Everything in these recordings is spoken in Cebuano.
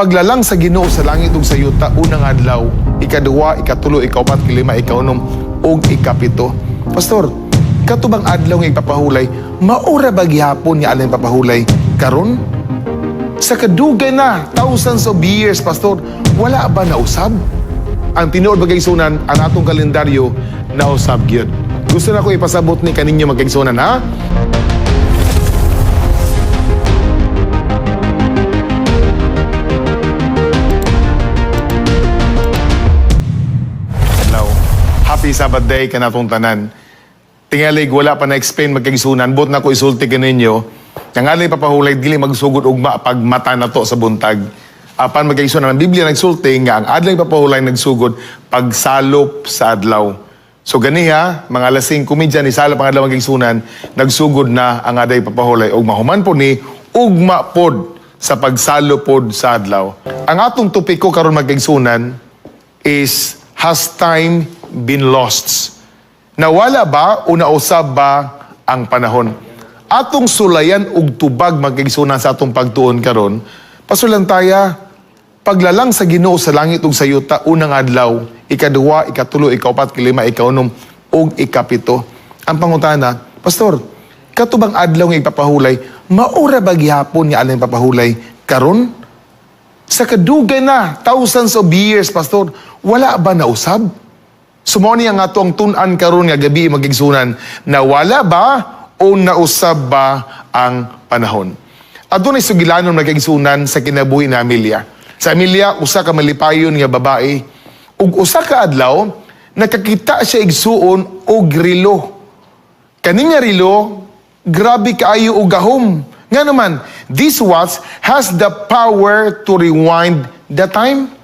Paglalang sa Ginoo sa langit ug sa yuta, unang adlaw, ikaduha, ikatulo, ikaupat, ikalima, ikaunom, ug ikapito. Pastor, kato bang adlaw nga ipapahulay, mao ra ba gihapon nga adlaw ipapahulay karon? Sa kadugay na, thousands of years, Pastor, wala ba nausab? Ang tinuod, mga kaigsuonan, ang atong kalendaryo, nausab gyud. Gusto na ko ipasabot ni kaninyo, mga kaigsuonan, ha? Hello. Happy Sabbath day kanatong tanan. Tingalig wala pa na-explain, mga kaigsuonan, but na ko isulti kaninyo. Ang adlaw papahulay dili magsugod ugma pag mata na to sa buntag. Apan, mga kaigsuonan, ang Biblia nagsulti nga ang adlaw papahulay nagsugod pagsalop sa adlaw. So ganiha, mga alas 5:30 ni salop ang adlaw, mga kaigsuonan, nagsugod na ang adlaw papahulay ug mahuman po ni ugma pod sa pagsalop pod sa adlaw. Ang atong topiko karon, mga kaigsuonan, is "Has time been lost?" Nawala ba o nausab ba ang panahon? Atong sulayan og tubag, mga kaigsuonan, sa atong pagtuon karon. Pasulan taya, paglalang sa Ginoo sa langit ug sa yuta, unang adlaw, ikaduha, ikatulo, ikaupat, ikalima, ikaunom, ug ikapito. Ang pangutana, Pastor, kato bang adlaw nga ipapahulay, mao ra ba gihapon nga adlaw ipapahulay karon? Sa kadugay na, thousands of years, Pastor, wala ba nausab? So mao ni ang ato ang tun-an karon nga gabi, mga kaigsuonan, nawala ba o nausab ba ang panahon? Adunay sugilanon, mga kaigsuonan, sa kinabuhi na Amelia. Sa Amelia, usa ka malipayon nga babae, ug usa ka adlaw nakakita siya, igsuon, og relo. Kani nga relo, grabe kaayo og gahom. Nga naman, this watch has the power to rewind the time.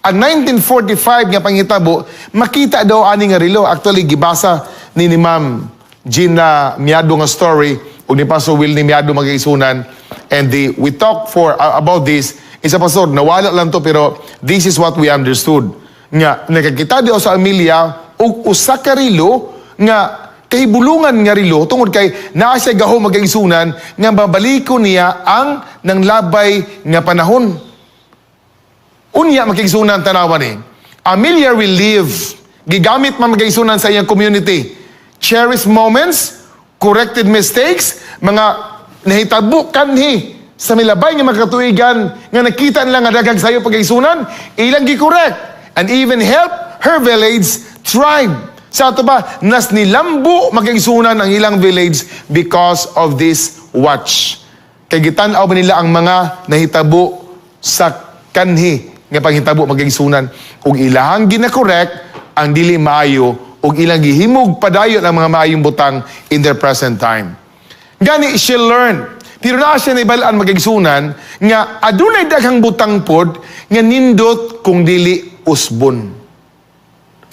Ang 1945 nga panghitabo, makita daw ani nga relo. Actually, gibasa ni Ma'am Gina Miado nga story ug ni Pastor Will ni Miado, mga kaigsuonan. And we talk for about this. Isa, Pastor, nawala lang to, pero this is what we understood. Nga, nakakita daw sa Amelia og usa ka relo nga kahibulungan nga relo tungod kay naa siya gahom, mga kaigsuonan, nga babalikon niya ang nanglabay nga panahon. Unya, mga kaigsuonan, tanawa ni. Amelia will live. Gigamit man, mga kaigsuonan, sa iyang community. Cherish moments, corrected mistakes, mga nahitabo kanhi sa milabay nga mga katuigan nga nakita nila nga daghang sayo, mga kaigsuonan, ilang gi-correct and even help her village tribe. Sa ato pa, nas nilambo, mga kaigsuonan, ang ilang village because of this watch. Kay gitan-aw ba nila ang mga nahitabo sa kanhi nga panghitabo, mga kaigsuonan, ug ilahang gina-correct ang dili maayo ug ilang gihimog padayon ang mga maayong butang in their present time. Gani she learned. Pero naa siya naibal-an, mga kaigsuonan, nga adunay daghang butang pod nga nindot kung dili usbon.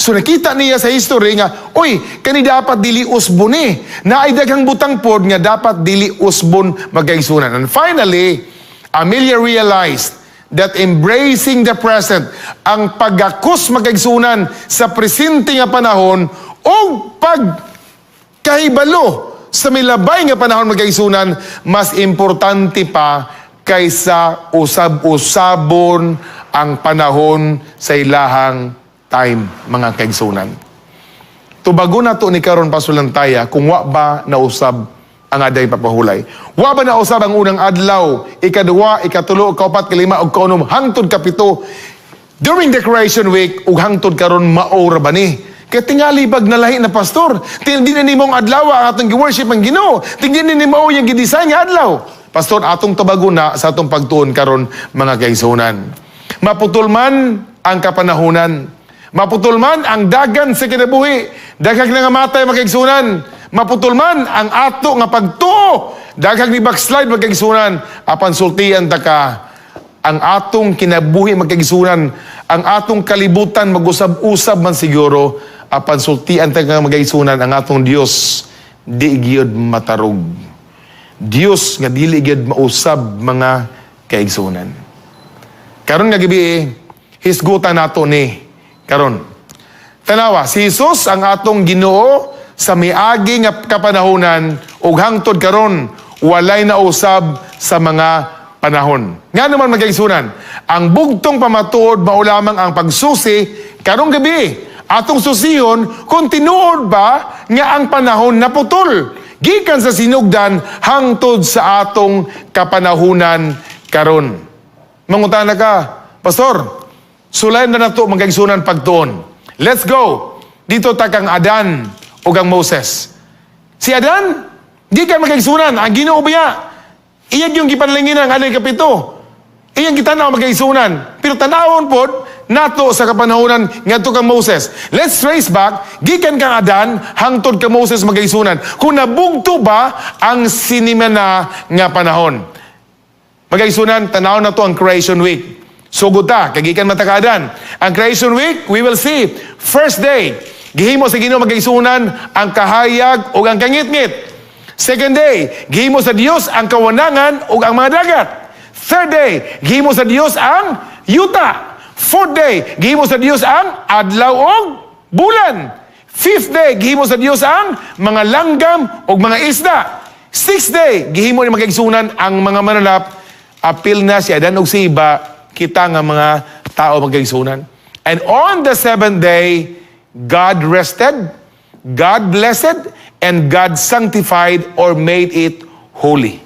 So nakita niya sa history nga, uy, kani dapat dili usbon eh. Naay daghang butang pod nga dapat dili usbon, mga kaigsuonan. And finally, Amelia realized that embracing the present, ang pagakos, mga kaigsuonan, sa presente nga panahon o pag kahibalo sa milabay nga panahon, mga kaigsuonan, mas importante pa kaysa usab-usabon ang panahon sa ilahang time, mga kaigsuonan. Tubago na to ni karon, pasulantaya, kung wa ba nausab ang adlay papahulay. Wa ba nausab ang unang adlaw, ikaduha, ikatulo, ikaupat, kalima ug kaunom hangtod kapito during the creation week ug hangtod karon, mao ra ba ni? Kay tingali bag nalahi na, Pastor. Di na nimo ang adlaw ang atong gi-worship ang Ginoo. Tingdi na nimo yung gi-design nga adlaw. Pastor, atong tubago na sa atong pagtuon karon, mga kaigsuonan. Maputol man ang kapanahunan. Maputol man ang dagan sa kinabuhi. Daghang nangamatay, mga kaigsuonan. Maputol man ang ato nga pagtuo. Daghang ni backslide, mga kaigsuonan. Apan sultian ta ka, ang atong kinabuhi, mga kaigsuonan, ang atong kalibutan mag-usab-usab man siguro, apan sultian ta ka, mga kaigsuonan, ang atong Dios di gyud matarog. Dios nga dili gyud mausab, mga kaigsuonan. Karon nga gabi, hisgutan nato ni karon. Tanawa, si Jesus ang atong Ginoo sa miagi nga kapanahunan ug hangtod karon walay nausab sa mga panahon. panahon. Nga naman, mga kaigsuonan, ang bugtong pamatuod mao lamang ang pagsusi karong gabi. Atong susihon kung tinuod ba nga ang panahon naputol gikan sa sinugdan hangtod sa atong kapanahunan karon. Mangutana ka, "Pastor, sulayan na nato, mga kaigsuonan, pagtuon." Let's go. Dito ta kang Adan ug ang Moses. Si Adan, gikan, mga kaigsuonan, ang Ginoo biya. Iyang yung gipanalangin ang alay kapito. Iyang gitanaw, mga kaigsuonan. Pero tanawon pod nato sa kapanahonan ngadto kang Moses. Let's trace back gikan kang Adan hangtod kang Moses, mga kaigsuonan. Kung nabugto ba ang sinimana nga panahon. Mga kaigsuonan, tanaw na to ang Creation Week. Sugod ta, kay gikan man ta ka Adan. Ang Creation Week, we will see, first day, gihimo sa Ginoo, mga kaigsuonan, ang kahayag ug ang kangitngit. Second day, gihimo sa Dios ang kawanangan ug ang mga dagat. Third day, gihimo sa Dios ang yuta. Fourth day, gihimo sa Dios ang adlaw ug bulan. Fifth day, gihimo sa Dios ang mga langgam ug mga isda. Sixth day, gihimo ni, mga kaigsuonan, ang mga mananap. Apil na si Adan ug si Eva, kita nga mga tao, mga kaigsuonan. And on the seventh day, God rested, God blessed, and God sanctified or made it holy.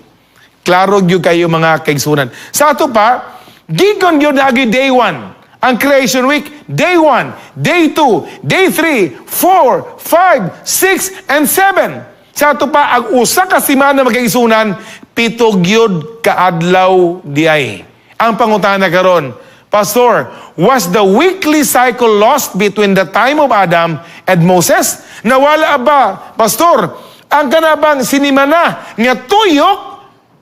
Klaro gyud kayo, mga kaigsuonan. Sa ato pa, gikan gyud agi day 1. Ang Creation Week, day 1, day 2, day 3, 4, 5, 6, and 7. Sa ato pa, ang usa ka semana, mga kaigsuonan, 7 gyud kaadlaw diay. Ang pangutana karon, "Pastor, was the weekly cycle lost between the time of Adam and Moses?" Nawala ba, Pastor, ang kanabang sinimana nga tuyok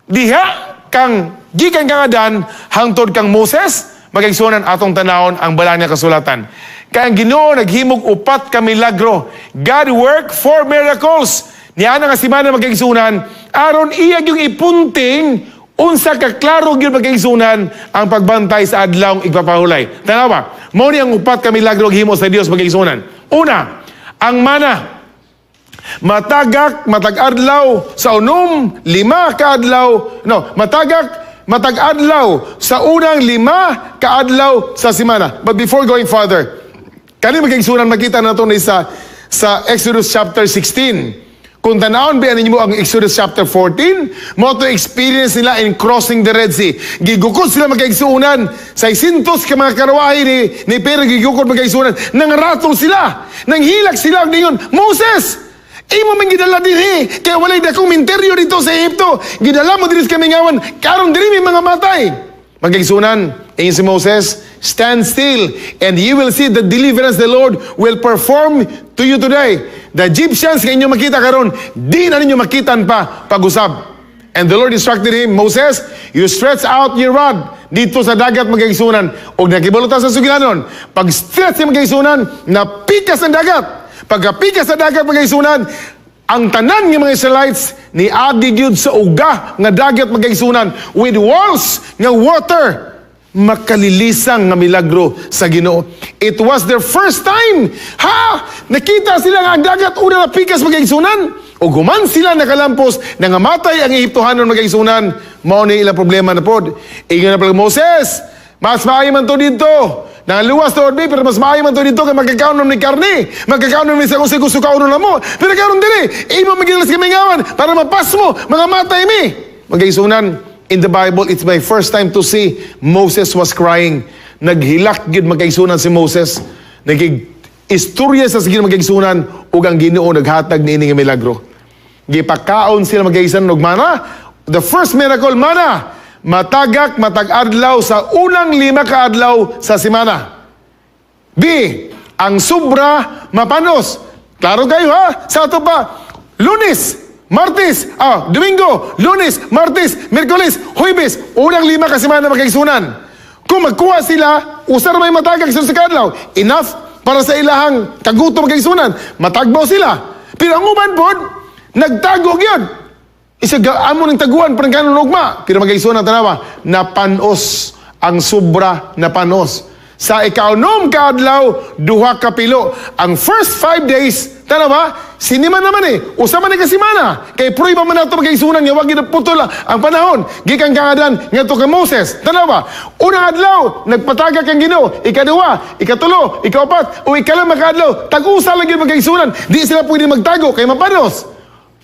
diha kang gikan kang Adan hangtod kang Moses? Mga kaigsuonan, atong tanawon ang balaan nga kasulatan. Kay ang Ginoo naghimog upat ka milagro. God worked four miracles niana nga semana, mga kaigsuonan, aron iya yung ipunting unsa ka klaro gyud, mga kaigsuonan, ang pagbantay sa adlaw igpapahulay. Tanawa, mao ni ang upat ka milagro himo sa Dios, mga kaigsuonan. Una, ang mana. Matagak matag adlaw sa unom 5 ka adlaw, no, matagak matag adlaw sa unang 5 ka adlaw sa semana. But before going further, kani, mga kaigsuonan, makita nato ni sa Exodus chapter 16. Kung tanawon ba ninyo ang Exodus chapter 14, mao to experience nila in crossing the Red Sea. Gigukod sila, mga kaigsuonan, sa 600 ka mga karwahe ni Pero gigukod, mga kaigsuonan. Nangratol sila, nanghilak sila og ningon, "Moses, imo man gidala dinhi, kaya walay dakong minteryo dito sa Ehipto. Gidala mo dinhi sa kamingawan, karon diri may mga matay." Mga kaigsuonan, ingon si Moses, "Stand still and you will see the deliverance the Lord will perform to you today. The Egyptians nga inyo makita karon, di na ninyo makitan pa pag-usab." And the Lord instructed him, "Moses, you stretch out your rod dito sa dagat, mga kaigsuonan." Og nakibalo ta sa sugilanon, pag stretch niya, mga kaigsuonan, napikas ang dagat. Pagkapikas sa dagat, mga kaigsuonan, ang tanan nga mga Israelites ni agi gyud sa uga nga dagat, mga kaigsuonan, with walls nga water. Makalilisang nga milagro sa Ginoo. It was their first time. Ha? Nakita sila nga ang dagat una na pikas, mga kaigsuonan. Ug human sila nakalampos, nangamatay ang Ehiptohanon, mga kaigsuonan. Mao ni ilang problema na pod. Ingon na pala, "Moses, mas maayo man to dito. Nangaluwas to mi, pero mas maayo man to dito kay magkakaon ni karne. Magkakaon ni sa kung gusto kaonon namo. Pero karon diri, imo magidala sa kamingawan para mapasmo, mga matay mi." Mga kaigsuonan, in the Bible, it's my first time to see Moses was crying. Naghilak gyud, mga kaigsuonan, si Moses. Nagig istorya sa sige, mga kaigsuonan, ug ang Ginoo naghatag niini nga milagro. Gipakaon sila, mga kaigsuonan, og mana. The first miracle, mana. Matagak matag adlaw sa unang 5 ka adlaw sa semana. B. Ang sobra mapanos. Klaro kayo ha? Sa ato pa, Lunes, Martes, Domingo, Lunes, Martes, Miyerkules, Huwebes, unang 5 ka semana, mga kaigsuonan. Kung magkuha sila, usa ra may matagak sa kadlaw. Enough para sa ilahang kagutom, mga kaigsuonan. Matagbaw sila. Pero ang uban pod, nagtago gyud. Isa amo ng taguan parang kanon ugma. Pero mga kaigsuonan, tanawa, napanos ang sobra, napanos. Sa ikaunom ka adlaw, 2 ka pilo. Ang first 5 days, tanawa, sinima naman eh. Usa man ni ka semana. Kay prueba man nato, magkaigsunan, nga wag putol ang panahon. Gikan kang Adan ngadto kang Moses. Tanawa, unang adlaw, nagpatagak ang Ginoo. Ikaduha, ikatulo, ikaupat, o ikalima ka adlaw, tag-usa lang gyud, magkaigsunan. Di sila pwede magtago kay mapanos.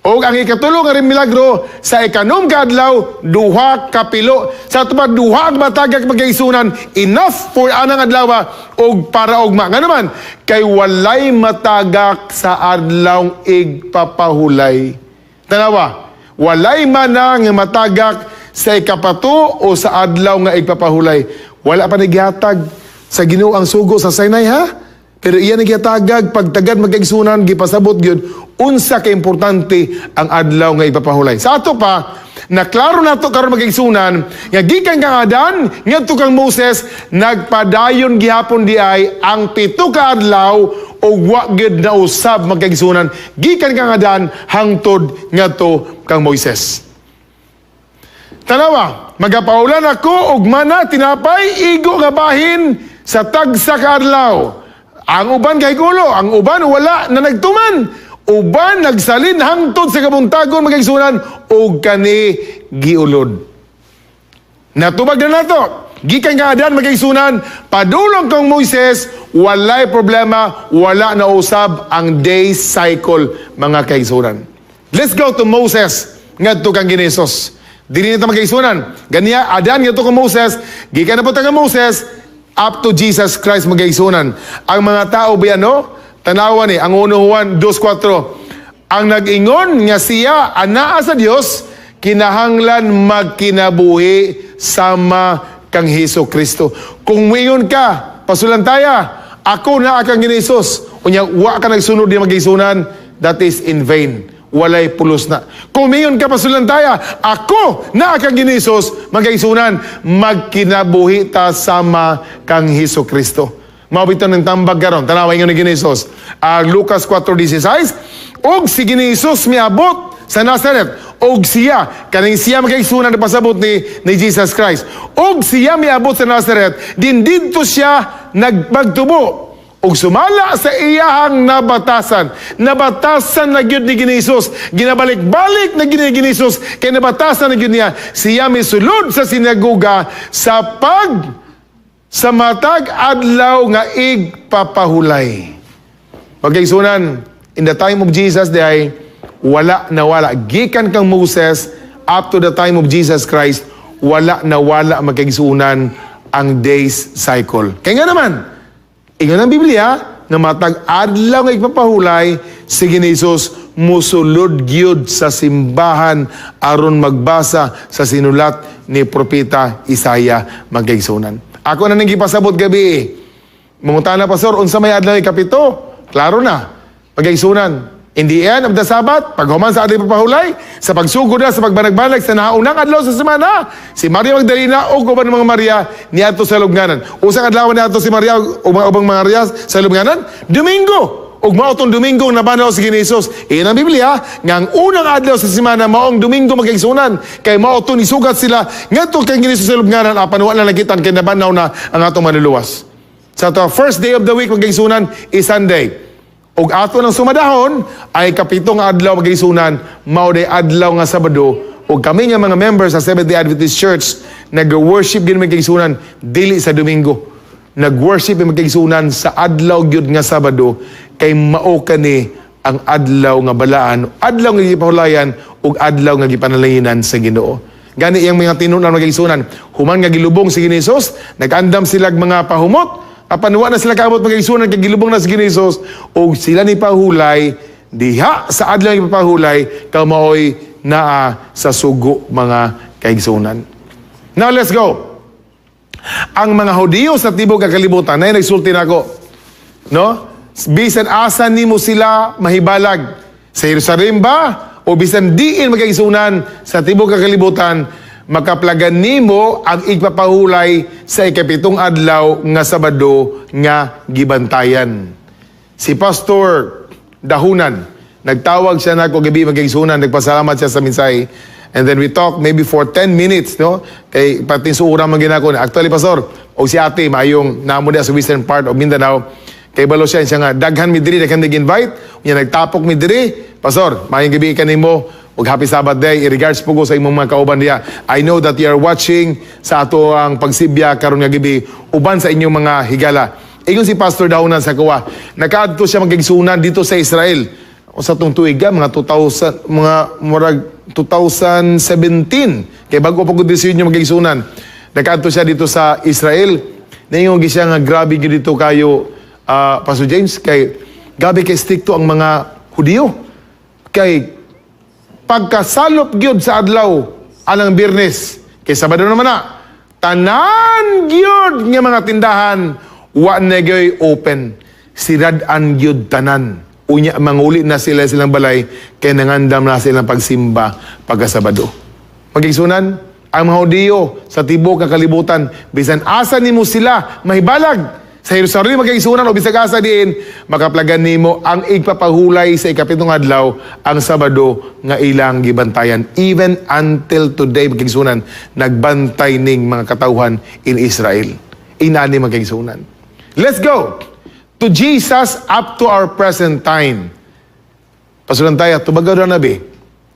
O ang ikatulo nga rin milagro sa ikanom ka adlaw, 2 ka pilo. Sa tupad duha ang matagak, magkaigsunan, enough for anang adlaw og para ugma. Nga naman, kay walay matagak sa adlaw igpapahulay. Tanawa, walay mana nga matagak sa ikapato o sa adlaw nga igpapahulay. Wala pa naghatag sa Ginoo ang sugo sa Sinai, ha? Pero iya naghatagag pagtagad, magkaigsunan, gipasabot gyud unsa ka importante ang adlaw nga ipapahulay. Sa ato pa, naklaro nato karon, magkaigsunan, nga gikan kang Adan ngadto kang Moses, nagpadayon gihapon di ay ang 7 ka adlaw ug wa gyud nausab, magkaigsunan, gikan kang Adan hangtod ngadto kang Moises. Tanawa, magapaulan ako og mana, tinapay, igo nga bahin sa tagsa ka adlaw. Ang uban kay gulo, ang uban wala na nagtuman. Uban nagsalin hangtod sa kabuntagon, magkaigsunan, og kani giulod. Natubag na nato. Gikan kang Adan, magkaigsunan, padulong kang Moises, walay problema, wala na usab ang day cycle, mga kaigsunan. Let's go to Moses, ngadto kang Ginesos. Dili na ta, magkaigsunan. Ganiya, Adan ngadto kang Moses, gikan na po kang Moses, up to Jesus Christ, magkaigsunan. Ang mga tao ba, no? Tanawa ni, ang 1 Juan 2.4. Ang nag-ingon nga siya anaa sa Dios, kinahanglan magkinabuhi sama kang Hesus Kristo. Kung muingon ka, "Pasulantaya, ako naa kang Hesus," unya wa ka nagsunod di, magkaigsunan, that is in vain. Walay pulos na. Kung muingon ka, "Pasulantaya, ako naa kang Hesus," magkaigsunan, magkinabuhi ta sama kang Hesus Kristo. Mao bitaw ng tambag karon. Tanawa ingon ni Hesus. Lucas 4:16, og si Hesus miabot sa Nazaret og siya, kaning siya, magkaigsunan, na pasabot ni Jesus Christ, og siya miabot sa Nazaret, din didto siya nagmagtubo og sumala sa iyahang nabatasan. Nabatasan na gyud ni Ginesus. Ginabalik-balik na gyud ni Ginesus kay nabatasan na gyud niya. Siya misulod sa sinagoga sa matag adlaw nga igpapahulay. Pagkaigsunan, in the time of Jesus, diay, wala na wala. Gikan kang Moses up to the time of Jesus Christ, wala na wala, magkaigsunan, ang days cycle. Kaya nga naman, ingon ang Biblia, nga matag adlaw nga igpapahulay, si Ginesus musulod gyud sa simbahan aron magbasa sa sinulat ni Propeta Isaiah, magkaigsunan. Ako na nang gipasabot gabi. Mangutana, "Pastor, unsa may adlaw ikapito?" Klaro na. Pagkaigsunan, in the end of the Sabbath, paghuman sa adlaw pahulay, sa pagsugod na sa pagbanag-banag sa naunang adlaw sa semana, si Maria Magdalena o uban mga Maria niadto sa lubnganan. Usa ka adlaw niadto si Maria o mga ubang mga Maria sa lubnganan? Domingo. Ug mao tong Domingo nabanhaw si Hesus. Iyan ang Biblia nga ang unang adlaw sa semana maong Domingo, magkaigsunan. Kay mao to nisugat sila ngadto kay Hesus sa lubnganan apan wala nagitan kay nabanhaw na ang atong Manluluwas. Sa to, first day of the week, magkaigsunan, is Sunday. Ug ato ng sumadahon ay kapitong adlaw, magkaigsunan, mao day adlaw nga Sabado. Ug kami nga mga members sa Seventh-day Adventist Church, nag-worship gyud, magkaigsunan, dili sa Domingo. Nag-worship yung magkaigsunan sa adlaw gyud nga Sabado kay mao kani ang adlaw nga balaan, adlaw nga gipahulayan ug adlaw nga gipanalanginan sa Ginoo. Gani iyang mga tinunan, magkaigsunan, human nga gilubong si Ginoo Jesus, nag-andam sila mga pahumot, apan wa na sila kaabot, magkaigsunan, kay gilubong na si Ginoo Jesus ug sila ni pahulay diha sa adlaw nga ipapahulay kamaoy naa sa sugo, mga kaigsunan. Now let's go. Ang mga Hudiyo sa tibok nga kalibutan na nagsulti nako. No? Bisan asa nimo sila mahibalag, sa Jerusalem ba o bisan diin, magkaigsunan, sa tibok nga kalibutan, makaplagan nimo ang igpapahulay sa ikapitong adlaw nga Sabado nga gibantayan. Si Pastor Dahunan, nagtawag siya nako gabi, magkaigsunan, nagpasalamat siya sa mensahe. And then we talk maybe for 10 minutes, no? Kay pati suura man ginako. Actually, Pastor, O si ate, maayong namo diha sa western part of Mindanao. Kay balo siya, siya nga, daghan mi diri, daghan mi invite. Unya nagtapok mi diri. Pastor, maayong gabi kanimo. Ug happy Sabbath day. In regards po ko sa imong mga kauban diha. I know that you are watching sa ato ang pagsibya karon nga gabi uban sa inyong mga higala. Ingon si Pastor Daunan sa kuwa. Nakaadto siya magigsunan dito sa Israel. O sa tong tuig mga 2000, mga murag 2017 kay bago pa gud disenyo magigsunan. Nakaadto siya dito sa Israel. Ningon gi siya nga grabe gyud dito kayo, Pastor James, kay grabe kay strikto ang mga Hudiyo. Kay pagkasalop gyud sa adlaw anang Biyernes kay Sabado naman na, tanan gyud nga mga tindahan wa na gyoy open, sirad-an gyud tanan. Unya manguli na sila silang balay kay nangandam na silang pagsimba pagka Sabado. Magigsunan, ang mga Hudiyo sa tibok ng kalibutan, bisan asa nimo sila mahibalag, sa Jerusalem magigsunan o bisag asa diin, makaplagan nimo ang igpapahulay sa ikapitong adlaw, ang Sabado nga ilang gibantayan. Even until today, magigsunan, nagbantay ning mga katawhan in Israel. Inani, magigsunan. Let's go to Jesus up to our present time. Pasulan tayo, tubaga na nabi.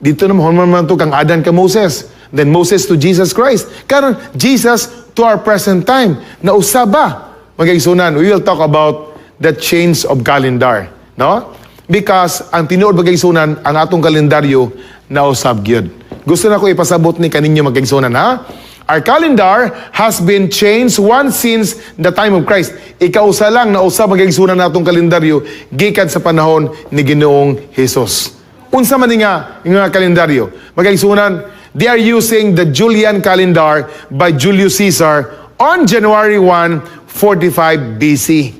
Dito naman, man to kang Adan ka Moses. Then Moses to Jesus Christ. Karon Jesus to our present time. Nausaba. Magigsunan, we will talk about the change of calendar. No? Because ang tinuod, magigsunan, ang atong kalendaryo nausab gyud. Gusto na ko ipasabot ni kaninyo, magigsunan, ha? Our calendar has been changed once since the time of Christ. Ikausa lang na usab, magigsunan, natong kalendaryo gikan sa panahon ni Ginoong Hesus. Unsa man ni nga kalendaryo? Magigsunan, they are using the Julian calendar by Julius Caesar on January 1, 45 BC.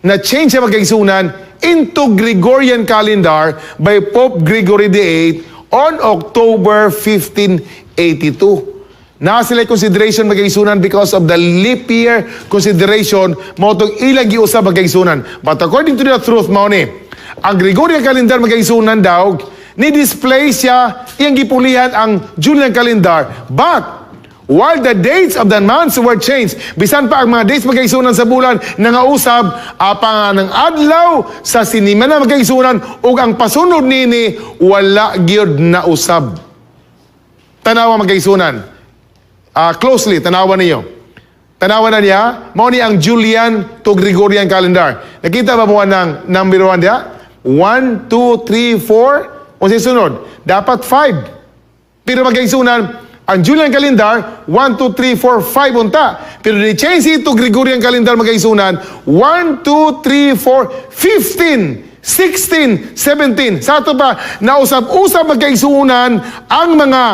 Na-change siya, magigsunan, into Gregorian calendar by Pope Gregory VIII on October 1582. Na sila consideration, magigsunan, because of the leap year consideration mao tong ilang giusab, magigsunan. But according to the truth, mao ni ang Gregorian calendar, magigsunan daw, ni display siya iyang gipulihan ang Julian calendar. But while the dates of the months were changed, bisan pa ang mga dates, magkaigsunan, sa bulan nangausab, apan ang adlaw sa sinimana, magkaigsunan, ug ang pasunod nini wala gyud na usab. Tanawa, magkaigsunan. Closely, tanawa niyo. Tanawa na niya, mao ni ang Julian to Gregorian calendar. Nakita ba mo ang number 1 diha? 1, 2, 3, 4. Unsay sunod? Dapat 5. Pero magkaigsunan, ang Julian calendar, 1, 2, 3, 4, 5 unta. Pero di change ito Gregorian calendar, magkaigsunan, 1, 2, 3, 4, 15, 16, 17. Sa ato pa, nausab-usab, magkaigsunan, ang mga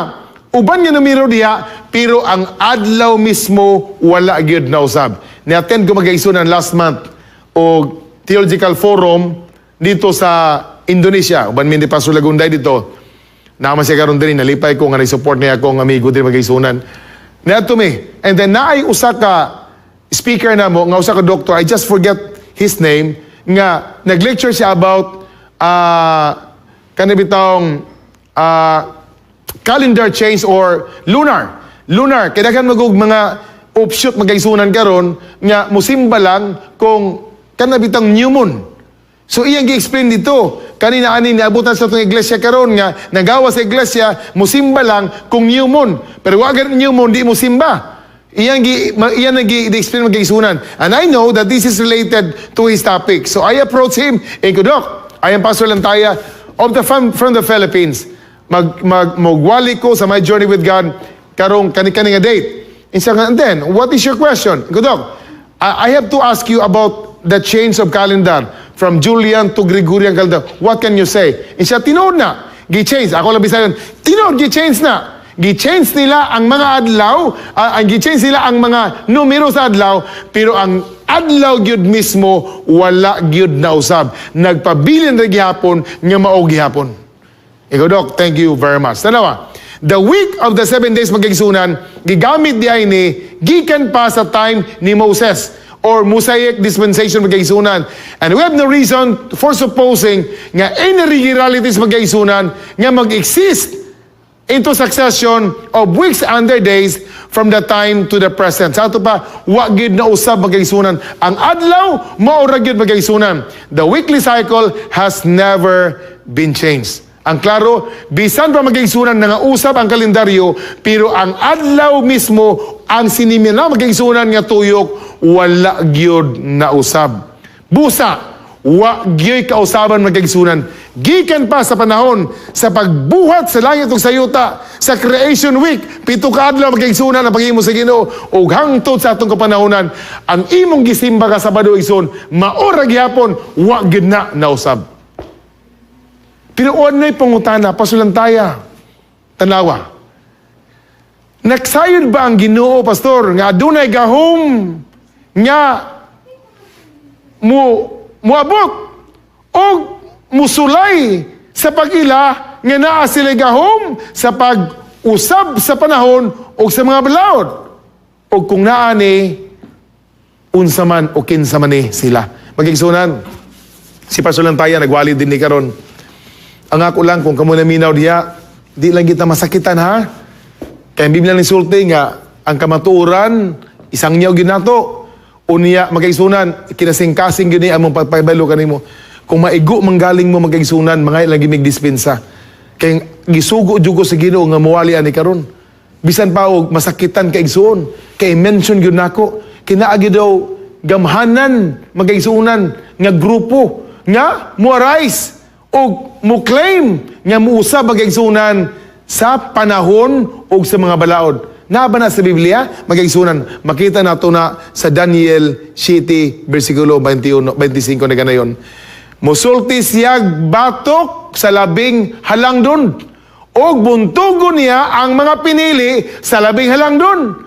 uban nga numero diha, pero ang adlaw mismo wala gyud nausab. Ni-attend ko, magkaigsunan, last month og theological forum dito sa Indonesia. Uban mi ni Pastor Lagunday dito. Naman siya karon diri, nalipay ko nga support niya ako ang amigo diri, magkaigsunan. Niadto mi. And then naay usa ka speaker na mo nga usa ka doctor, I just forget his name, nga nag-lecture siya about kani bitawng calendar change or lunar. Lunar, kay daghan magug mga offshoot, magkaigsunan, karon nga musimba lang kung kana bitang new moon. So iyang gi-explain dito. Kanina ani niabutan sa atong iglesia karon nga nagawa sa iglesia, musimba lang kung new moon. Pero wa gani new moon, di musimba. Iyang nagi explain, magkaigsunan. And I know that this is related to his topic. So I approach him, eh, "Doc, I am Pastor Lantaya of the from the Philippines. Mag mag magwali ko sa my journey with God karong kani kani nga date." And then, "What is your question?" Ko, "Doc, I have to ask you about the change of calendar from Julian to Gregorian calendar. What can you say?" And siya, "Tinuod na. Gi-change." Ako lang bisayon. "Tinuod, gi-change na. Gi-change nila ang mga adlaw, ang gi-change nila ang mga numero sa adlaw, pero ang adlaw gyud mismo wala gyud nausab. Nagpabilin ra gihapon nga mao gihapon." Ikaw, "Doc, thank you very much." Tanawa. The week of the 7 days, magkaigsunan, gigamit di ay ni, gikan pa sa time ni Moses or Mosaic dispensation, magkaigsunan. And we have no reason for supposing nga any regularities, magkaigsunan, nga mag-exist Into succession of weeks and their days from the time to the present. Sa ato pa, wa gyud na usab, magaigsunan. Ang adlaw, mao ra gyud, magaigsunan. The weekly cycle has never been changed. Ang klaro, bisan pa, magaigsunan, nga usab ang kalendaryo, pero ang adlaw mismo, ang sinimina, magaigsunan, nga tuyok, wala gyud na usab. Busa, wa gyoy kausaban, magaigsunan. Gikan pa sa panahon sa pagbuhat sa langit ug sa yuta, sa creation week, 7 ka adlaw, magaigsunan, ang paghimo sa Ginoo ug hangtod sa atong kapanahonan, ang imong gisimba ka Sabado, igsoon, mao ra gihapon, wa gyud na nausab. Pero na'y pangutana, pasulantaya. Tanawa. Nagsayod ba ang Ginoo, pastor, nga adunay gahom nga mo muabot o musulay sa pag-ila nga naa sila gahom sa pag-usab sa panahon o sa mga balaod? O kung naa ni, unsa man o kinsa man ni sila? Magigsunan, si Pasulantaya nagwali din ni karon. Ang ako lang, kung kamo naminaw diha, di lang kita masakitan ha. Kaya ang Biblia ni sulti nga, ang kamatuoran, isang nyaw ginato. Unya, magkaigsunan, kinasingkasing gyud ni among pagpabalo kanimo. Kung maigo manggaling mo, magkaigsunan, mga ilang gimig dispensa. Kay gisugo jud ko sa Ginoo nga muwali ani karon. Bisan pa og masakitan ka, igsuon, kay mention gyud nako, kinaagi daw gamhanan, magkaigsunan, nga grupo nga mo arise og mo claim nga muusab, magkaigsunan, sa panahon ug sa mga balaod. Naa ba na sa Biblia? Magkaigsunan, makita nato na sa Daniel 7, versikulo 21, 25 na ganayon. Musulti siyag batok sa Labing Halangdon og buntugon niya ang mga pinili sa Labing Halangdon.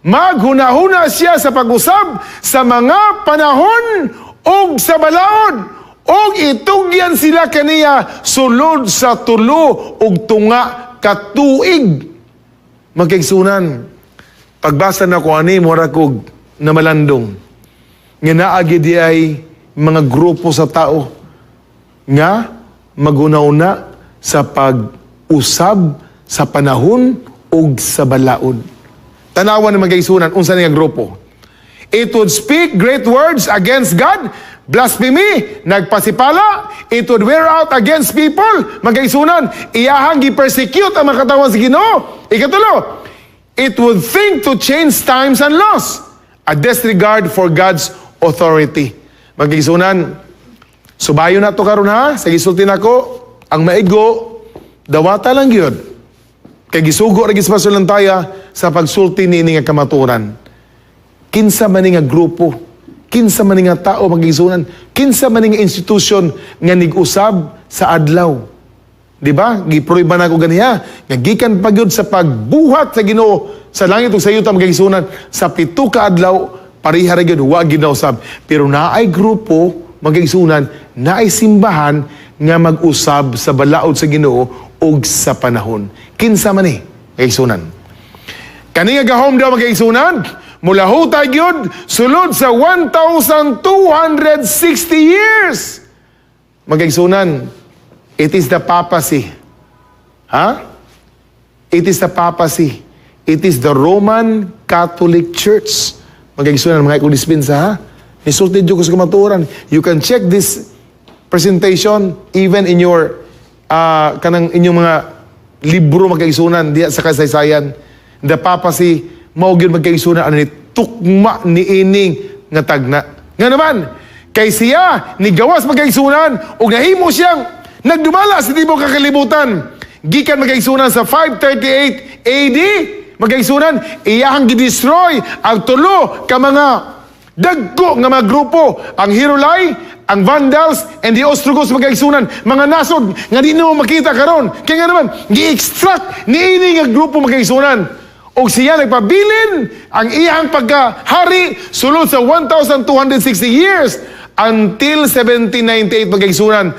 Maghunahuna siya sa pag-usab sa mga panahon ug sa balaod og itugyan sila kaniya sulod sa 3½ ka tuig. Magkaigsunan, pagbasa na ko ani, mura kog namalandong nga naa gyud diay mga grupo sa tao nga maghuna-huna sa pag-usab sa panahon ug sa balaod. Tanawan ng magkaigsunan, unsa ni nga grupo. It would speak great words against God, blasphemy, nagpasipala, it would wear out against people, magkaigsunan, iyahang gi-persecute ang mga katawhan sa Ginoo. Ikatulo, it would think to change times and laws, a disregard for God's authority. Magkaigsunan, subayo na to karon ha, sa gisulti nako, ang maigo, dawata lang gyud. Kay gisugo ra gyud sa sa pagsulti niini nga kamatuoran. Kinsa man ni nga grupo, kinsa man ni nga tao, magigsunan, kinsa man ni nga institusyon nga nig-usab sa adlaw? Di ba? Giproba na ko ganiha nga gikan pa gyud sa pagbuhat sa Ginoo sa langit ug sa yuta, magigsunan, sa 7 ka adlaw pareha ra gyud, wa gyud nausab. Pero naay grupo, magigsunan, naay simbahan nga mag-usab sa balaod sa Ginoo ug sa panahon. Kinsa man ni, magigsunan? Kani nga gahom daw, magkaigsunan, mulahutay gyud sulod sa 1,260 years. Magkaigsunan, it is the papacy. Ha? It is the papacy. It is the Roman Catholic Church. Magkaigsunan, mga ikong dispensa ha? Nisulti ko sa kamatuoran. You can check this presentation even in your kanang inyong mga libro, magkaigsunan, diya sa kasaysayan. The papacy mao gyud, magkaigsunan, ano ni tukma ni ining nga tagna. Nga naman kay siya ni gawas, magkaigsunan, ug nahimo siyang nagdumala sa tibuok kakalibutan. Gikan, magkaigsunan, sa 538 AD, magkaigsunan, iyahang gidestroy ang tulo ka mga dagko nga mga grupo, ang Heruli, ang Vandals, and the Ostrogoths, magkaigsunan, mga nasod nga di nimo makita karon. Kaya nga naman, gi-extract niini nga grupo, magkaigsunan. Og siya nagpabilin ang iyang pagkahari sulod sa 1,260 years until 1798, magkaigsunan.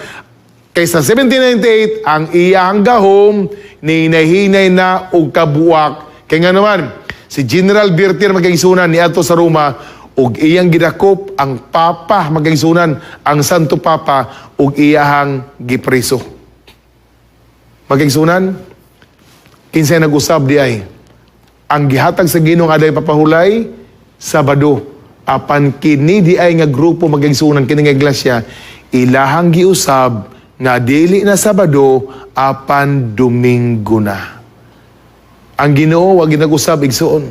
Kay sa 1798, ang iyang gahom ni nahinay na og kabuak. Kaya nga naman, si General Berthier, magkaigsunan, niadto sa Roma ug iyang gidakop ang Papa, magkaigsunan, ang Santo Papa, ug iyahang gipreso. Magkaigsunan, Kinsay nag-usab di ay? Ang gihatag sa Ginoo adlaw papahulay, Sabado. Apan kini di ay nga grupo, mga kaigsuonan, kini nga iglesia, ilahang giusab nga dili na Sabado apan Domingo na. Ang Ginoo wa ginag-usab, igsuon.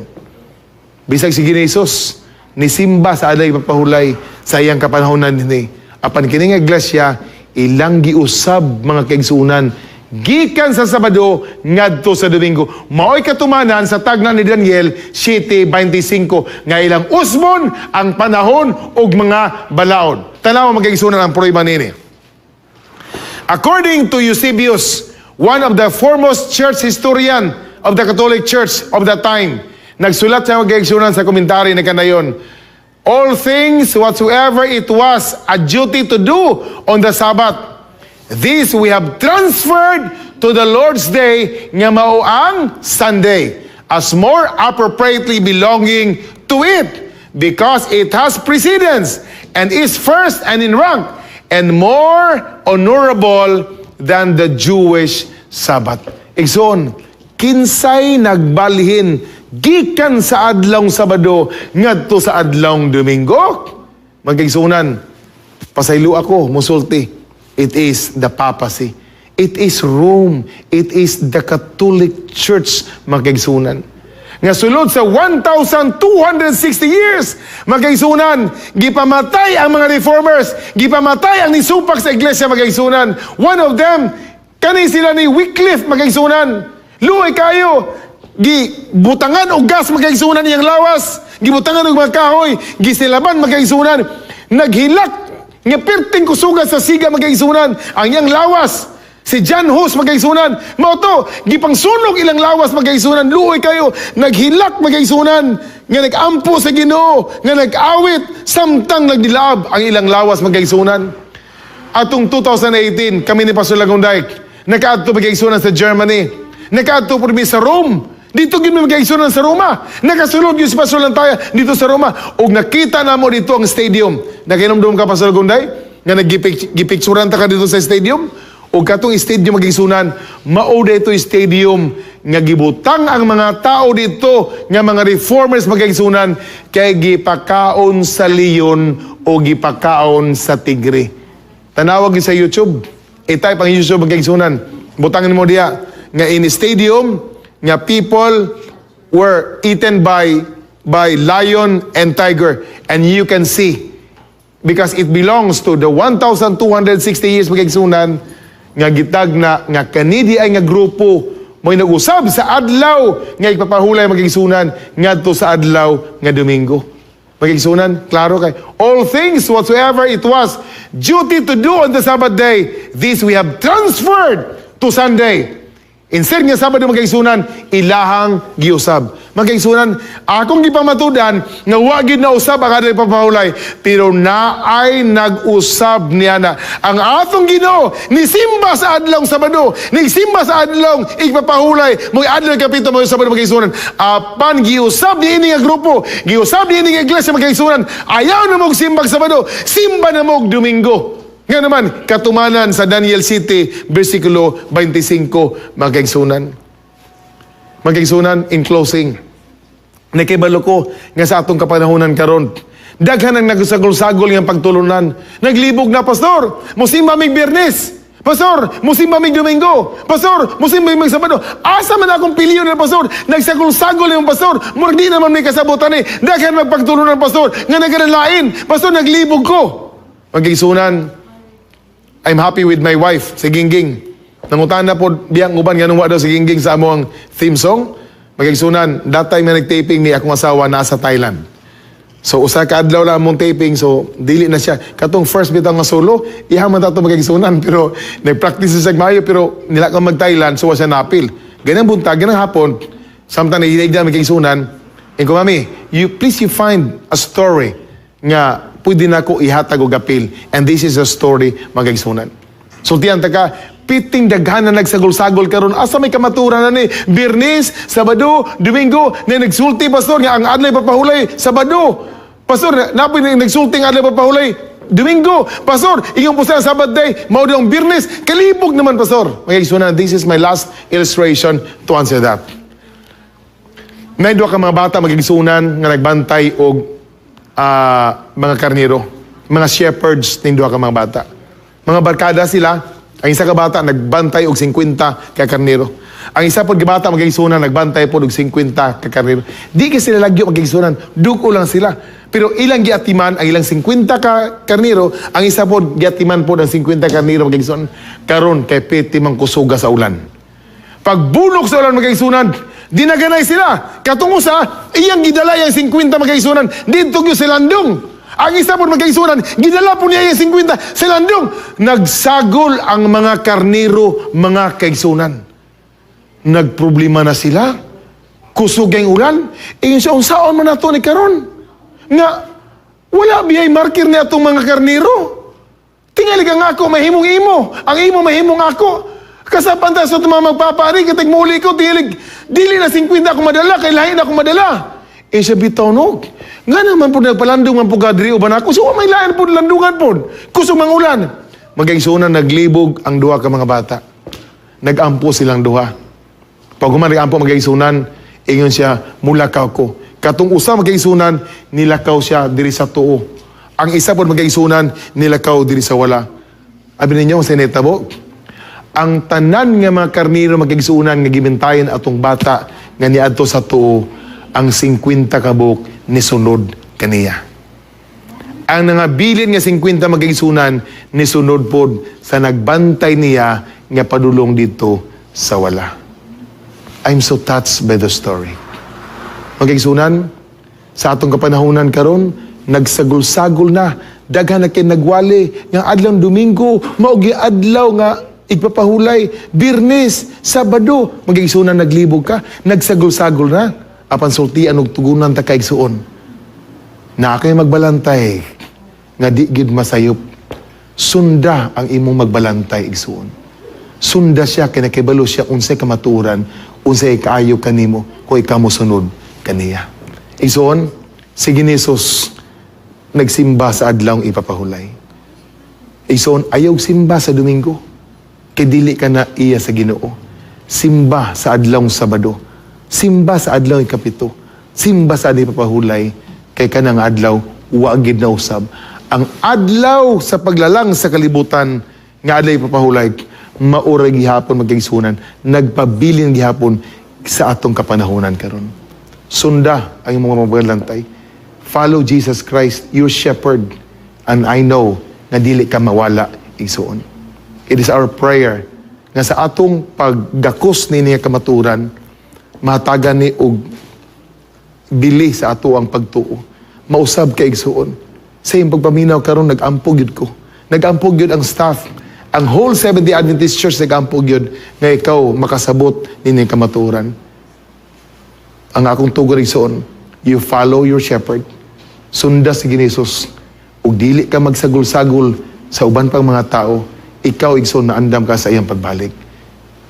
Bisag si Ginoo Jesus nisimba sa adlaw papahulay sa iyang kapanahonan dinhi. Apan kini nga iglesia, ilang giusab, mga kaigsuonan, gikan sa Sabado ngadto sa Domingo. Mao'y katumanan sa tagna ni Daniel 7:25 nga ilang usbon ang panahon ug mga balaod. Tanaw, mga kaigsuonan, ang prueba nini. According to Eusebius, one of the foremost church historian of the Catholic Church of that time, nagsulat siya, mga kaigsuonan, sa komentary na kanayon, "All things whatsoever it was a duty to do on the Sabbath, this we have transferred to the Lord's Day," nga mao ang Sunday, "as more appropriately belonging to it, because it has precedence and is first and in rank, and more honorable than the Jewish Sabbath." Igsoon, kinsay nagbalhin gikan sa adlawng Sabado ngadto sa adlawng Domingo? Mga kaigsuonan, pasaylo ako musulti. It is the papacy. It is Rome. It is the Catholic Church, mga kaigsuonan. Nga sulod sa 1,260 years, mga kaigsuonan, gipamatay ang mga reformers, gipamatay ang nisupak sa iglesia, mga kaigsuonan. One of them, kani sila ni Wycliffe, mga kaigsuonan. Luoy kayo, gibutangan og gas, mga kaigsuonan, iyang lawas, gibutangan og mga kahoy, gisilaban, mga kaigsuonan, naghilak nga perting kusuga sa siga, mga kaigsuonan, ang iyang lawas. Si John Hus, mga kaigsuonan, mao to, gipangsunog ilang lawas, mga kaigsuonan. Luoy kayo, naghilak, mga kaigsuonan, nga nag-ampo sa Ginoo, nga nag-awit, samtang nagdilaab ang ilang lawas, mga kaigsuonan. Atong 2018, kami ni Pastor Lagunday, nakaadto, mga kaigsuonan, sa Germany. Nakaadto po mi sa Rome. Dito gyud mi, mga kaigsuonan, sa Roma. Nakasulod gyud si Pastor Lantaya dito sa Roma. Ug nakita namo dito ang stadium. Nakahinumdum ka, Pastor Lagunday, nga nagipicturan ta ka dito sa stadium? Ug katong stadium, mga kaigsuonan, mao dito stadium nga gibutang ang mga tao dito nga mga reformers, mga kaigsuonan, kay gipakaon sa leon o gipakaon sa tigre. Tanawag gyud sa YouTube. I-type ang YouTube, mga kaigsuonan. Butangin mo diya nga in stadium nga people were eaten by lion and tiger, and you can see because it belongs to the 1,260 years, mga kaigsuonan, nga gitagna nga kani di ay nga grupo mo'y nag-usab sa adlaw nga ipapahulay, mga kaigsuonan, ngadto sa adlaw nga Domingo. Mga kaigsuonan, klaro kay all things whatsoever it was duty to do on the Sabbath day, this we have transferred to Sunday. Instead nga Sabado, mga kaigsuonan, ilahang giusab. Mga kaigsuonan, akong gipamatudan nga wa gid na usab ang adlaw papahulay, pero naay nag-usab niya na. Ang atong Ginoo nisimba sa adlawng Sabado, nisimba sa adlawng igpapahulay, mo adlaw kapito mo Sabado, mga kaigsuonan. Apan giusab niini nga grupo, giusab niini nga iglesia, mga kaigsuonan, ayaw na mog simbag Sabado, simba na mog Domingo. Nga naman, katumanan sa Daniel 7, versikulo 25, mga kaigsuonan. Mga kaigsuonan, in closing, nakibalo ko nga sa atong kapanahonan karon, daghan ang nagsagol-sagol nga pagtulunan. Naglibog na, "Pastor, musimba mig Biyernes. Pastor, musimba mig Domingo. Pastor, musimba mig Sabado. Asa man akong piliyon na, Pastor?" Nagsagol-sagol yung pastor. Murag di naman may kasabutan eh. Daghan magpagtulunan, Pastor, nga nagkanalain. Pastor, naglibog ko. Mga kaigsuonan, I'm happy with my wife, si Gingging. Nangutana po biyang uban nga wa daw si Gingging sa among theme song. Mga kaigsuonan, that time nga nag-taping ni akong asawa nasa Thailand. So usa ka adlaw lang among taping, so dili na siya. Katong first bitaw nga solo, iha man tato, mga kaigsuonan, pero nag-practice siya maayo pero nila ka mag-Thailand, so wa siya napil. Ganang buntag, ganang hapon, samtang nahilig na, mga kaigsuonan, ingon ko, "Mami, you please you find a story nga pwede na ko ihatag og apil." And this is a story, mga kaigsuonan. Sultian ta ka, piting daghan na nagsagol-sagol karon, asa may kamaturan na ni? Biyernes, Sabado, Domingo, na nagsulti, Pastor, nga ang adlaw papahulay, Sabado. Pastor, napoy nagsulti nga adlaw papahulay, Domingo. Pastor, ingon po sa Sabbath day, mao ang Biyernes. Kalibog naman, Pastor. Mga igsunan, this is my last illustration to answer that. Nay duha ka mga bata, mga igsunan, nga nagbantay og mga karniro. Mga shepherds ning duha ka mga bata. Mga barkada sila. Ang isa ka bata nagbantay og 50 ka karniro. Ang isa pod ka bata, mga igsunan, nagbantay pod og 50 ka karniro. Di kay sila lagyo, mga igsunan, dugo lang sila. Pero ilang giatiman ang ilang 50 ka karniro, ang isa pod giatiman pod ang 50 karniro, mga igsunan. Karon kay piti man kusuga sa ulan. Pagbunok sa ulan, mga igsunan, dinaganay sila. Katong usa, iyang gidala yang 50, mga igsunan, didto gyud sa landong. Ang isa po, mga igsunan, gidala po niya yung 50 sa landong. Nagsagol ang mga karniro, mga kaigsunan. Nagproblema na sila. Kusog ang ulan. Ingon siya, "Unsaon man nato ni karon? Nga, wala biyay marker ni atong mga karniro. Tingali kang ako, mahimong imo. Ang imo, mahimong ako. Kasapan ta sa itong mga magpapari, katig muli ko, tingali, dili na 50 ako madala, kay lahi na ako madala." Eh siya bitaw no. Nga naman po nagpalandong man po ka diri uban ako. So may lain po landungan po. Kusog mang ulan. Mga igsunan, naglibog ang duha ka mga bata. Nagampo silang duha. Pag human nagampo, mga igsunan, ingon siya, "Mulakaw ko." Katong usa, mga igsunan, nilakaw siya diri sa tuo. Ang isa po, mga igsunan, nilakaw diri sa wala. Abi ninyo, sa nitabo, ang tanan nga mga karniro, mga igsunan, nga gibantayan atong bata nga niadto sa tuo, ang 50 kabuk nisunod kaniya. Ang nangabilin nga 50, mga igsunan, nisunod pod sa nagbantay niya nga padulong dito sa wala. I'm so touched by the story. Mga igsunan, sa atong kapanahunan karon, nagsagol-sagol na. Daghan na kay nagwali nga adlaw Domingo, mao gyud adlaw nga igpapahulay, Biyernes, Sabado, mga igsunan, naglibog ka, nagsagol-sagol na. Apan sultian og tugunan ta kaigsuon. Na kay magbalantay nga di gid masayop. Sunda ang imong magbalantay, igsuon. Sunda siya kay nakibalo siya unsay kamatuoran, unsay kaayo kanimo kung ikaw mosunod kaniya. Igsuon, si Jesus nagsimba sa adlawng ipapahulay. Igsuon, ayaw simba sa Domingo. Kay dili ka na iya sa Ginoo. Simba sa adlawng Sabado. Simba sa adlaw ikapito. Simba sa adlaw ipapahulay. Kay kanang adlaw, wa gid na usab. Ang adlaw sa paglalang sa kalibutan nga adlaw ipapahulay, maura gihapon, mga kaigsunan, nagpabilin gihapon sa atong kapanahonan karon. Sunda ang imong mga. Follow Jesus Christ, your shepherd, and I know na dili ka mawala, igsuon. It is our prayer nga sa atong paggakos ni niya kamaturan, mahatagan ni og bili sa ato ang pagtuo. Mausab ka, igsuon. Sa iyong pagpaminaw karon, nag-ampo gyud ko. Nag-ampo gyud ang staff. Ang whole Seventh-day Adventist Church nag-ampo gyud nga ikaw makasabot nining kamatuoran. Ang akong tugon, igsuon, you follow your shepherd. Sunda si Ginesus. Ug dili ka magsagol-sagol sa uban pang mga tao, ikaw, igsoon, naandam ka sa iyang pagbalik.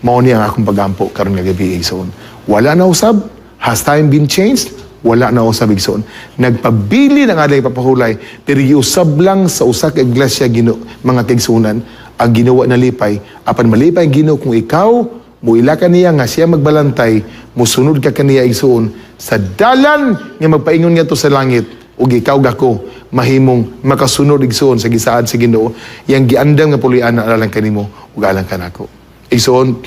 Mao ni ang akong pagampo karon nga gabi, igsoon. Wala na usab, has time been changed? Wala na usab, igsoon. Nagpabili ng adlaw ipapahulay, pero giusab lang sa usa ka iglesia Ginoo, mga kaigsunan, ang Ginoo nalipay. Apan malipay ang Ginoo kung ikaw muila kaniya nga siya magbalantay, musunod ka kaniya, igsuon, sa dalan nga magpaingon ngadto sa langit ug ikaw gako mahimong makasunod, igsuon, sa gisaad sa Ginoo yang giandam nga puloy-anan alang kanimo ug alang kanako. Igsuon,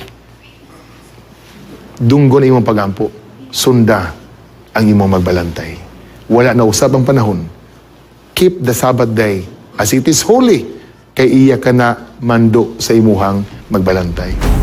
dunggon imong pagampo, sunda ang imong magbalantay. Wala na usab ang panahon. Keep the Sabbath day as it is holy kay iya ka na mando sa imuhang magbalantay.